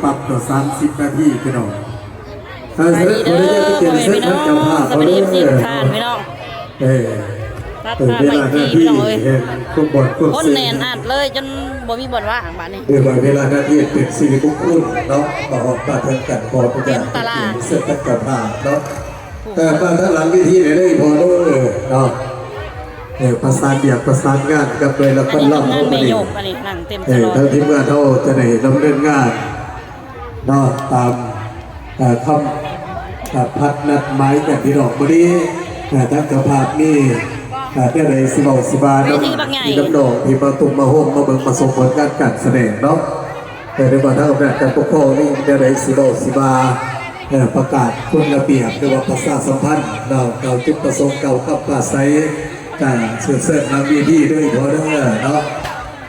ປັບຕໍ່ສາມສິບນາທີພີ່ນ້ອງ. ສະບາຍດີເດີພໍ່ແມ່ພີ່ນ້ອງ ສະບາຍດີເອັຟຊີທຸກທ່ານພີ່ນ້ອງ. ເອີ ມາຕາມໄອຈີພີ່ນ້ອງເອີຍ ຄົນແໜ້ນອັດເລີຍ ຈົນບໍ່ມີບ່ອນວ່າງບາດນີ້. ເວລານາທີເປັນສິລິມຸງຄຸນເນາະ ມາຮອດມາເຖິງກັນ ຂໍອະນຸຍາດເຊີນທາງເຈົ້າພາບເນາະ ເອີ ມາທາງຫຼັງເວທີໄດ້ເລີຍພໍ່ເດີເນາະ. ເອີ ປະສານວຽກປະສານງານກັບໜ່ວຍລະຄອນລຳເຮົາ ອັນນີ້ນັ່ງແມ່ຍົກ ອັນນີ້ນັ່ງເຕັມຕະຫຼອດ ເອີ ທາງທີມງານເຮົາຈະໄດ້ດຳເນີນງານເນາະ ຕາມ ເອີ ຄຳ ເອີ ພັດນັດໝາຍກັນພີ່ນ້ອງ. ມື້ນີ້ ເອີ ທາງເຈົ້າພາບມີ ເອີ ແນວໃດຊິເວົ້າຊິວ່ານຳ ເວທີບັກໃຫຍ່ ພີ່ນ້ອງທີ່ມາຕຸ້ມມາໂຮມມາເບິ່ງມາຊົມຜົນງານການສະແດງເນາະ. ເອີ ຫຼືວ່າທາງອຳນາດການປົກຄອງນີ້ແນວໃດຊິເວົ້າຊິວ່າ ເອີ ປະກາດກົດລະບຽບ ຫຼືວ່າປະຊາສຳພັນເນາະ ກ່າວຈຸດປະສົງ ກ່າວຄຳປາໄສ ການເຊີນເຊີນຫຼັງເວທີເດີພໍ່ເດີເນາະ.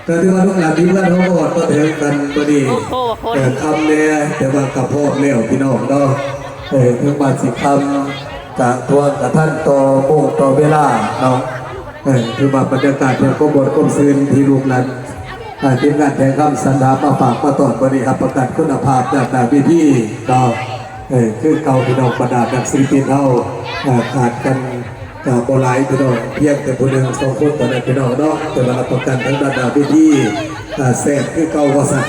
ກະຖືວ່າລູກຫຼານທີມງານເຮົາມາຮອດມາເຖິງກັນມື້ນີ້ ໂອ້ໂຫ ເອີ ຄ່ຳແດ່ ແຕ່ວ່າກະພ້ອມແລ້ວພີ່ນ້ອງເນາະ. ເອີ ເຖິງວ່າຊິຄ່ຳ ກະທວງກະທັນຕໍ່ໂມງຕໍ່ເວລາເນາະ. ເອີ ຖືວ່າບັນຍາກາດແຫ່ງຄວາມມ່ວນຄວາມຊື່ນທີ່ລູກຫຼານ ເອີ ທີມງານແຂງຄຳສັນຫາມາຝາກມາຕ້ອນ ມື້ນີ້ຮັບປະກັນຄຸນນະພາບດ້ານໜ້າເວທີເນາະ. ເອີ ຄືເກົ່າພີ່ນ້ອງ ບັນດານັກສິລະປິນເຮົາ ເອີ ຂາດກັນ ກໍບໍ່ຫຼາຍພີ່ນ້ອງ ພຽງແຕ່ຜູ້ໜຶ່ງສອງຄົນເທົ່ານັ້ນພີ່ນ້ອງເນາະ ແຕ່ວ່າຮັບປະກັນທາງດ້ານໜ້າເວທີ ອ່າ ແຊບຄືເກົ່າວ່າຊັ້ນ.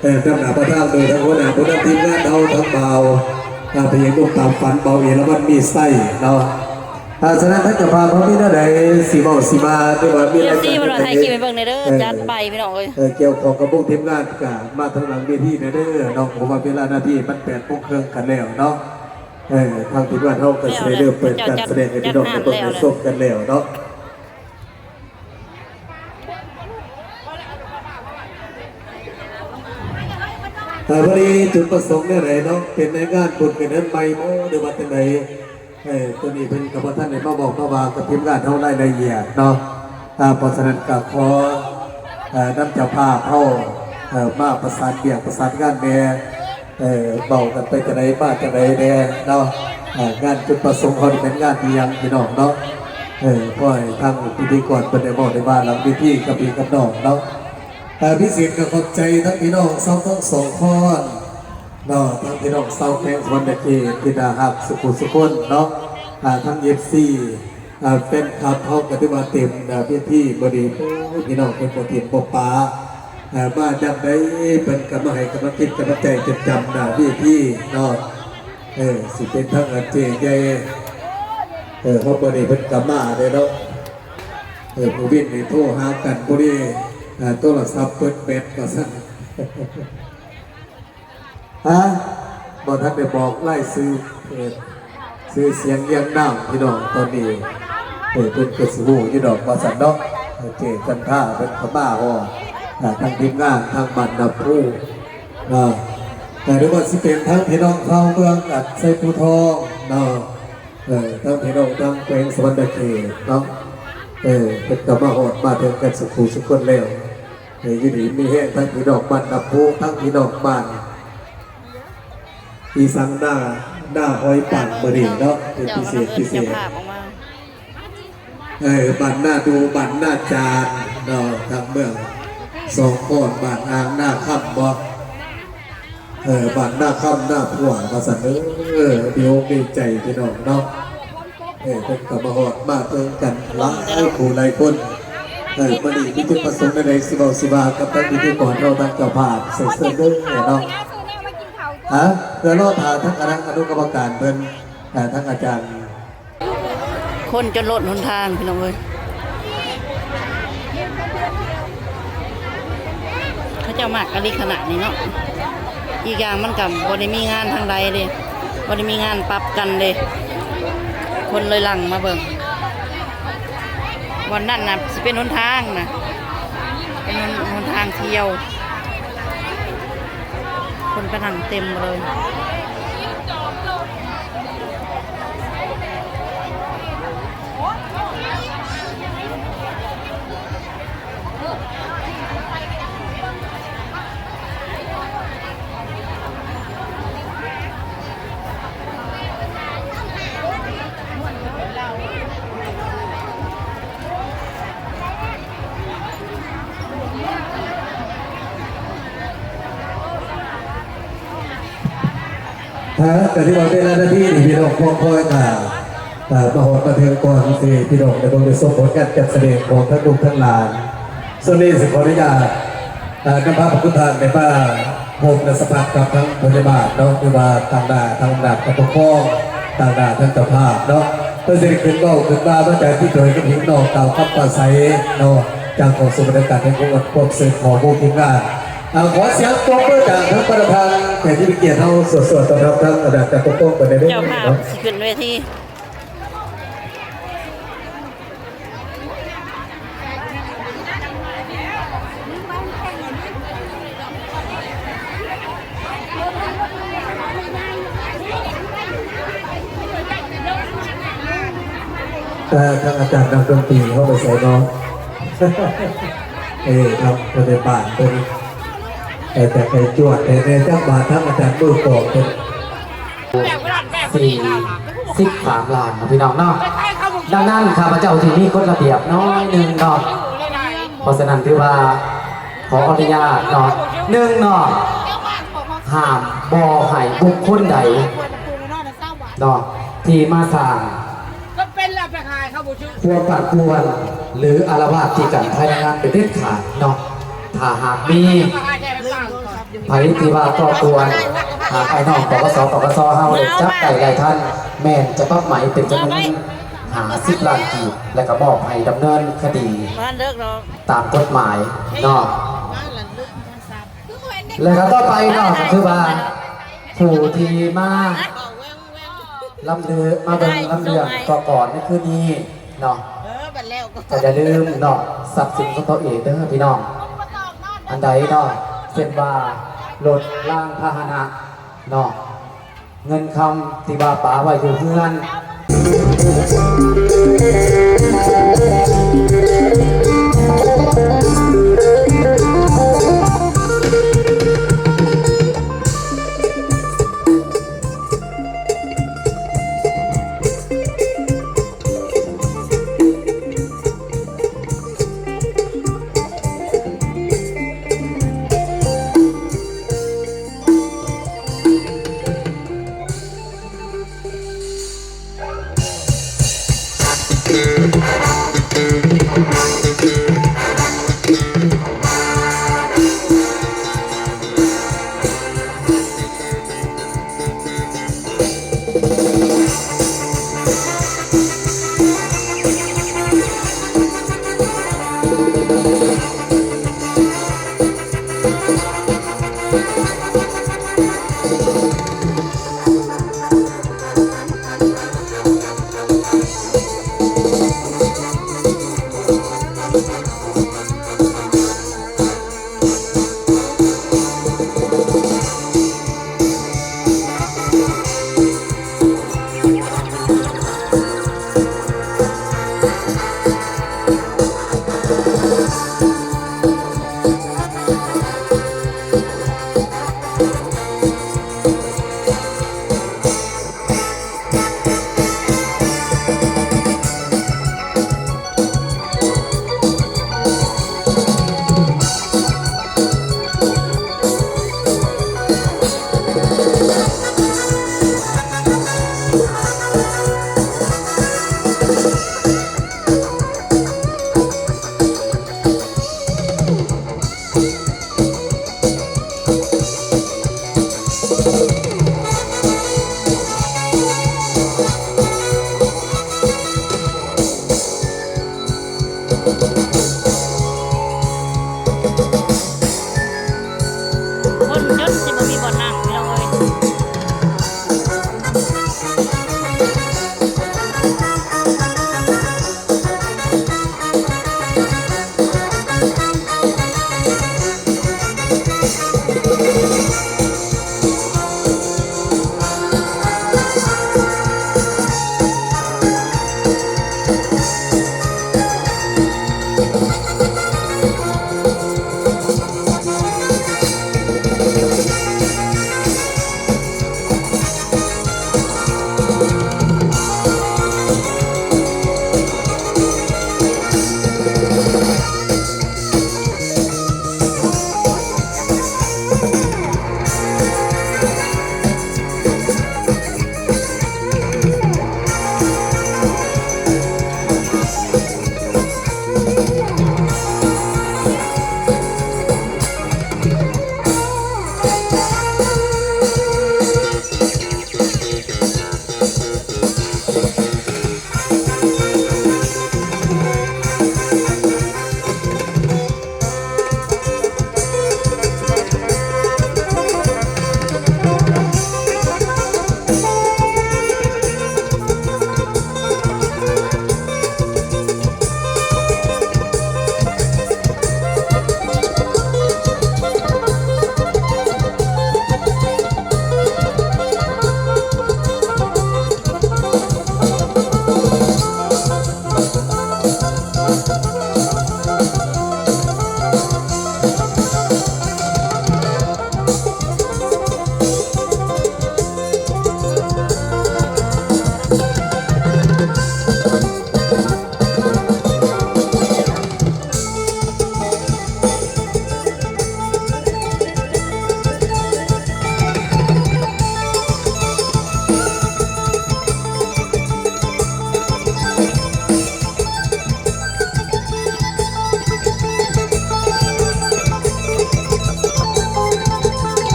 ເອີ ນຳໜ້າປະທານໂດຍທາງຫົວໜ້າຜູ້ນຳທີມງານເຮົາ ທາງບ່າວ ອ່າ ພະເອກໜຸ່ມຕາມຝັນ ບ່າວເອລະວັນ ມີໄຊເນາະ. ອ່າ ສະນັ້ນທາງເຈົ້າພາບເຮົາມີແນວໃດຊິເວົ້າຊິວ່າ ຫຼືວ່າມີລາຍການ ເອັຟຊີ ເພິ່ນວ່າຖ່າຍຄລິບໃຫ້ເບິ່ງແດ່ເດີ ເອີ ຈັດໄປພີ່ນ້ອງເອີຍ. ເອີ ກ່ຽວຂ້ອງກັບວົງທີມງານກໍມາທາງຫຼັງເວທີແດ່ເດີເນາະ ເພາະວ່າເວລາໜ້າທີ່ມັນແປດໂມງເຄິ່ງກັນແລ້ວເນາະ. ເອີ ທາງທີມງານເຮົາກໍຊິໄດ້ເລີ່ມເປີດການສະແດງໃຫ້ພີ່ນ້ອງໄດ້ເບິ່ງໄດ້ຊົມກັນແລ້ວເນາະ. ເອີ ວັນນີ້ຈຸດປະສົງແນວໃດເນາະ ເປັນໃນງານບຸນຂຶ້ນເຮືອນໃໝ່ບໍ່ ຫຼືວ່າຈັ່ງໃດ? ເອີ ໂຕນີ້ເພິ່ນກໍບໍ່ທັນໄດ້ມາບອກມາວ່າກັບທີມງານເຮົາລາຍລະອຽດເນາະ. ເອີ ເພາະສະນັ້ນກໍຂໍ ເອີ ນຳເຈົ້າພາບເຮົາ ເອີ ມາປະສານວຽກປະສານງານແດ່ ເອີ ເວົ້າກັນໄປຈັ່ງໃດມາຈັ່ງໃດແດ່ເນາະ. ເອີ ງານຈຸດປະສົງເຮົານີ້ແມ່ນງານອີ່ຫຍັງພີ່ນ້ອງເນາະ? ເອີ ຂໍໃຫ້ທາງພິທີກອນເພິ່ນໄດ້ເວົ້າໄດ້ວ່າຫຼັງເວທີກັບພີ່ກັບນ້ອງເນາະ. ເອີ ພິເສດກໍຂອບໃຈທັງພີ່ນ້ອງຊາວເມືອງສອງຄອນເນາະ ທັງພີ່ນ້ອງຊາວແຂວງສະຫວັນນະເຂດທີ່ໜ້າຮັກສຸຂູສຸຄົນເນາະ. ອາ ທັງເອັຟຊີ ອາ ແຟນຄລັບເຮົາກໍຖືວ່າເຕັມໜ້າເວທີມື້ນີ້ ໂອ້ຍ ພີ່ນ້ອງເພິ່ນບໍ່ຖິ້ມບໍ່ປະ ອາ ມາຍາມໃດເພິ່ນກໍມາໃຫ້ກຳລັງຈິດກຳລັງໃຈປະຈຳໜ້າເວທີເນາະ. ເອີ ຊິເປັນທັງ ອາ ເຈ້ໃຫຍ່ ເອີ ເຮົາມື້ນີ້ເພິ່ນກໍມາເດ້ເນາະ. ເອີ ມື້ວານນີ້ໂທຫາກັນພໍດີ ອາ ໂທລະສັບເບິດແບັດວ່າຊັ້ນ. ຮະ ບໍ່ທັນໄດ້ບອກລາຍຊື່ ເອີ ຊື່ສຽງຮຽງນາມພີ່ນ້ອງ ຕອນນີ້ ເອີ ເພິ່ນກໍຊິຮູ້ຢູ່ດອກວ່າຊັ້ນເນາະ. ເຈ້ຈັນທາເພິ່ນກໍມາຮອດ ອາ ທັງທີມງານ ທັງບ້ານນາພູເນາະ. ເອີ ຫຼືວ່າຊິເປັນທັງພີ່ນ້ອງຊາວເມືອງ ອາ ໄຊພູທອງເນາະ ເອີ ທັງພີ່ນ້ອງທາງແຂວງສະຫວັນນະເຂດເນາະ ເອີ ເພິ່ນກໍມາຮອດມາເຖິງກັນສຸຂູສຸຄົນແລ້ວ. ເອີ ຢູ່ດີມີແຮງ ທັງພີ່ນ້ອງບ້ານນາພູ ທັງພີ່ນ້ອງບ້ານອີສັງ ນາ ນາຫອຍປາງມື້ນີ້ເນາະ ເປັນພິເສດພິເສດ. ເອີ ບ້ານນາດູ ບ້ານນາຈານເນາະ ທາງເມືອງສອງຄອນ ບ້ານອ່າງນາຄຳບໍ ເອີ ບ້ານນາຄຳ ນາພວງ ວ່າຊັ້ນເດີ. ດີອົກດີໃຈພີ່ນ້ອງເນາະ ເອີ ເພິ່ນກໍມາຮອດມາເຖິງກັນຫຼາຍຜູ້ຫຼາຍຄົນ. ເອີ ມື້ນີ້ມີຈຸດປະສົງແນວໃດຊິເວົ້າຊິວ່າກັບທາງພິທີກອນເຮົາ ທາງເຈົ້າພາບ ເຊີນເດີເນາະ. ຮະ ເພື່ອລໍຖ້າທາງຄະນະອະນຸກຳມະການເພິ່ນ ເອີ ທາງອາຈານ ຄົນຈົນລົ້ນຫົນທາງພີ່ນ້ອງເອີຍ ເຂົາເຈົ້າມັກອີ່ຫຼີຂະໜາດນີ້ເນາະ. ອີກຢ່າງມັນກໍບໍ່ໄດ້ມີງານທາງໃດເດ້ ບໍ່ໄດ້ມີງານປັບກັນເດ້ ຄົນເລີຍຫຼັ່ງມາເບິ່ງ. ບ່ອນນັ້ນນະຊິເປັນຫົນທາງນະ ເປັນຫົນ ຫົນທາງທ່ຽວ ຄົນກະນັ່ງເຕັມເລີຍ. ກໍຖືວ່າເວລານາທີນີ້ ພີ່ນ້ອງຄອງຄອຍກະ ເອີ ມາຮອດມາເຖິງກ່ອນ ຊິໃຫ້ພີ່ນ້ອງໄດ້ເບິ່ງໄດ້ຊົມຜົນງານການສະແດງຂອງທັງລູກທັງຫຼານ. ສ່ວນນີ້ຊິຂໍອະນຸຍາດ ເອີ ນຳພາພະຄຸນທ່ານໄດ້ມາພົບ ແລະ ສຳຜັດກັບທາງພະຍາບານເນາະ ຫຼືວ່າຕາງໜ້າທາງອຳນາດການປົກຄອງ ຕາງໜ້າທາງເຈົ້າພາບເນາະ ເພື່ອຊິໄດ້ຂຶ້ນເວົ້າຂຶ້ນວ່າມາຈາກທີ່ໂດຍກັບພີ່ນ້ອງກ່າວຄຳປາໄສເນາະ ຈາກກອງສະບັນຍາກາດແຫ່ງວົງອັນຄວບເສີດຂອງວົງທີມງານ. ອ່າ ຂໍສຽງປົບມືຈາກທາງປະທານ ແຂກທີ່ມີກຽດເຮົາ ສວດໆ ຕ້ອນຮັບທາງອາຈານການປົກຄອງເພິ່ນໄດ້ເດີ ເຈົ້າພາບ ເນາະ ຊິຂຶ້ນເວທີ. ເອີ ທາງອາຈານນັກດົນຕີເຮົາໄປໃສເນາະ? ເອີ ທາງພະຍາບານເພິ່ນ ເອີ ແຕ່ໄປຈວດແທ້ແນ່ ຈັກບາດ ທາງອາຈານມືກອງເພິ່ນ ສີ່ສິບສາມລ້ານເນາະ ພີ່ນ້ອງເນາະ. ດັ່ງນັ້ນ ຂ້າພະເຈົ້າທີ່ມີກົດລະບຽບໜ້ອຍໜຶ່ງເນາະ ເພາະສະນັ້ນຖືວ່າຂໍອະນຸຍາດເນາະ ໜຶ່ງເນາະ ຫ້າມບໍ່ໃຫ້ບຸກຄົນໃດເນາະ ທີ່ມາສ້າງ ພວກປັ່ນປ່ວນ ຫຼື ອາລະວາດຕີກັນພາຍໃນງານເປັນເດັດຂາດເນາະ. ຖ້າຫາກມີໃຜທີ່ວ່າກໍ່ກວນ ຫາກອ້າຍນ້ອງ ປກສ ປກສ ເຮົາໄດ້ຈັບໄດ້ຫຼາຍທ່ານ ແມ່ນຈະປັບໃໝເປັນຈຳນວນເງິນຫ້າສິບລ້ານກີບ ແລະ ກໍມອບໃຫ້ດຳເນີນຄະດີ ບໍ່ທັນເລີກດອກ ຕາມກົດໝາຍເນາະ. ແລະ ກໍຕໍ່ໄປເນາະ ກໍຄືວ່າຜູ້ທີ່ມາ ລຳເລີ ມາເບິ່ງລຳເລື່ອງຕໍ່ກ່ອນໃນຄືນນີ້ເນາະ ເອີ ບັດແລ້ວກໍ ກໍຢ່າລືມເນາະ ຊັບສິນຂອງຕົວເອງເດີພີ່ນ້ອງ ອັນໃດເນາະ ເຊັ່ນວ່າລົດລາງພາຫະນະເນາະ ເງິນຄຳທີ່ວ່າປະໄວ້ຢູ່ເຮືອນ.